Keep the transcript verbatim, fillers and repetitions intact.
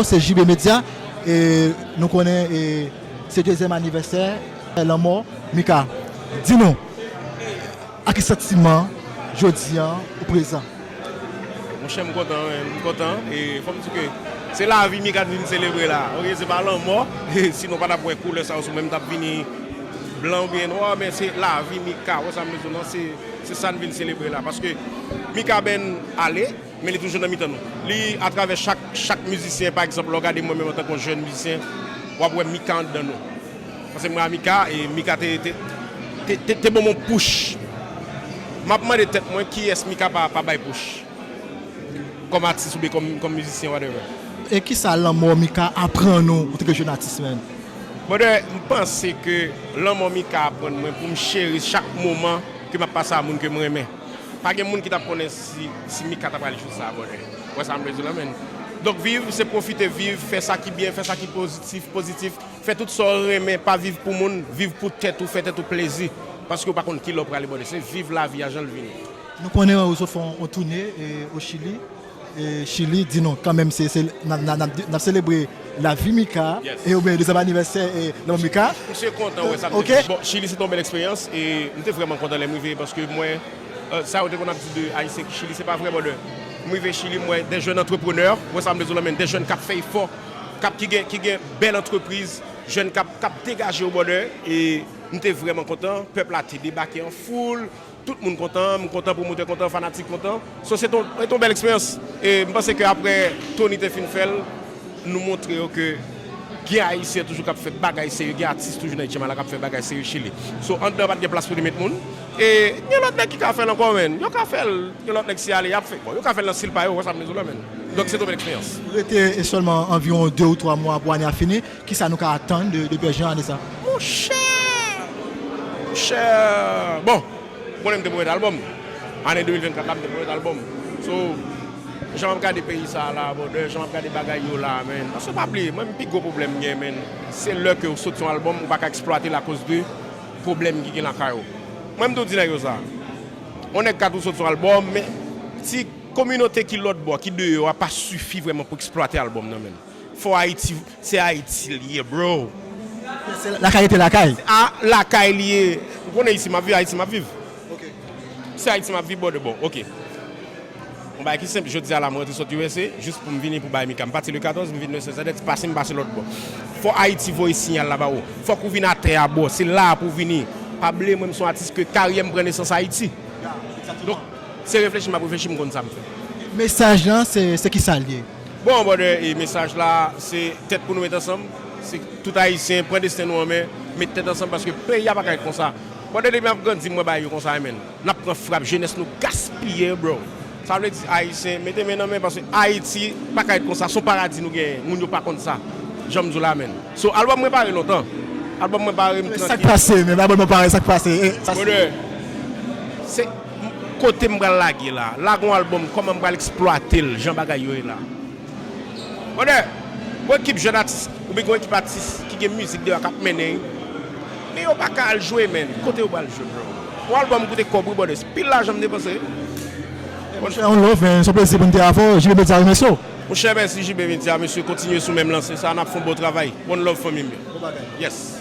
Se J B Media, e nou konnen e se dezyèm anivèsè lanmò Mika. Di nou, ak ki santiman jodi a ou prezan? Monchè, m kontan, wi, m kontan. E fò m di ke se lavi Mika vin selebre la. Oke, se pa lanmò. Sinon, pa t ap wè koulè sa yo sou mwen, m t ap vini blan oubyen nwa, men se lavi Mika. Wè sa m bezwen nan, se se sa n vin selebre la. Paske Mika Band ale, men li toujou nan mitan nou. Li, atravè chak, chak mizisyen, pa egzanp, lè w gade mwen menm antanke yon jèn mizisyen, w ap wè Mika anndan nou. Paske mwen a Mika, e Mika te, te, te, te, te ban m yon push. M ap mande tèt mwen, kiyès Mika pa, pa bay push? Kòm atis oubyen kòm, kòm mizisyen, whatever. E kisa lanmò Mika aprann ou antanke jèn atis, man? Brother, m panse ke lanmò Mika aprann mwen pou m cheri chak moman ke m ap pase a moun ke m renmen. Pa gen moun ki t ap konnen si, si Mika ta pral jou sa, brother. Wè sa m vle di w la, man. Donk, viv, se pwofite viv, fè sa ki byen, fè sa ki pozitif, pozitif. Fè tout sa w renmen, pa viv pou moun, viv pou tèt ou, fè tèt ou plezi. Paske w pa konn kilè w prale, brother. Se viv lavi a jan l vini. Nou konnen ou sot fè yon toune e, o Chili. E Chili, di nou, kanmenm, se, se, n ap, n ap, n ap, n ap selebre lavi Mika e oubyen dezyèm anivèsè e lanmò Mika. M se kontan wè sa. Bon, Chili se te yon bèl eksperyans e m te vrèman kontan lè m rive paske mwen, sa yo te konn ap di de Ayisyen ki Chili, se pa vre, brother. M rive Chili, m wè de jèn antreprenè, wè sa m vle di w la, men de jèn k ap fè efò, k ap, ki gen, ki gen bèl antrepriz, jèn k ap, k ap degaje yo, brother, e m te vrèman kontan. Pèp la te debake an foul. Tout moun kontan, m kontan, pwomotè kontan, fanatik kontan. So, se te yon, se te yon bèl eksperyans. E m panse ke aprè Tony te fin fè l, nou montre yo ke gen Ayisyen toujou k ap fè bagay serye, gen atis toujou nan H M I la k ap fè bagay serye Chili. So, anndan pa t gen plas pou li met moun. E gen lòt nèg ki ka fè l ankò, man. Yo ka fè l, gen lòt nèg si ale, y ap fè. Bon, yo ka fè l nan stil pa yo, wè sa m vle di w la, man. Donk, se te yon bèl eksperyans. Rete sèlman anviwon de ou twa mwa pou ane a fini, kisa nou ka atann de, de Pè Jan ane sa? Monchè! Monchè! Bon, ou konnen m te pwomèt albòm. Ane de mil vennkat la, m te pwomèt albòm. So, jan m ap gade peyi sa a la, brother, jan m ap gade bagay yo la, man. Paske pa bliye, mwen, pi gwo pwoblèm m gen, man, se lè ke ou soti yon albòm, ou pa ka eksplwate l akoz de pwoblèm ki gen lakay ou. Mwen, m tou di nèg yo sa. Yon nèg ka tou soti yon albòm, men ti kominote ki lòt bò, ki deyò a, pa sifi vrèman pou eksplwate albòm nan, man. Fò Ayiti, se Ayiti l ye, bro. Se lakay rete lakay. A, lakay li ye. Ou konnen isi m ap viv, Ayiti m ap viv. Se Ayiti m ap viv, brother, bon, oke. Yon bagay ki senp, jodi a la, mwen rantre sot U S A, jis pou m vini pou bay Mika. M pati le katòz, m vin le sèz. Sa vle di pase m pase lòt bò. Fò Ayiti voye siyal la ba ou. Fòk ou vin atè a, bro. Se la pou w vini. Pa bliye, mwen, m se yon atis ke karyè m pran nesans Ayiti. Donk, se reflechi m ap reflechi, m konn sa m fè. Mesaj lan, se, se kisa l ye? Bon, brother, e mesaj la, se tèt pou nou met ansanm. Se tout Ayisyen, pran desten nou an men, met tèt ansanm, paske peyi a pa ka ret konsa. Brother, depi m ap grandi, m wè bagay yo konsa, man. N ap pran frap, jenès nou gaspiye, bro. Sa vle di, Ayisyen, mete men nan men, paske Ayiti pa ka ret konsa. Se yon paradi nou genyen, moun yo pa konn sa. Jan m di w la, man. So, albòm mwen pare lontan. Albòm mwen pare, m Sa k pase, men albòm mwen pare, sa k pase? Brother, se kote m pral lage la. Lage yon albòm, kòman m pral eksplwate l, jan bagay yo ye la. Brother, gon ekip jèn atis, oubyen gon ekip atis ki gen mizik deyò k ap mennen, men yo pa ka al jwe, man. Kote yo pral jwe, bro? Yon albòm koute kòb, wi, brother. Se pil lajan m depanse, wi. Monchè, yon love, man. Se yon plezi pou n te avè w. J B Media remèsye w. Monchè, mèsi J B Media, mesye, kontinye sou menm lanse sa, n ap fè yon bon travay. One love, fanmi m yo. Yes.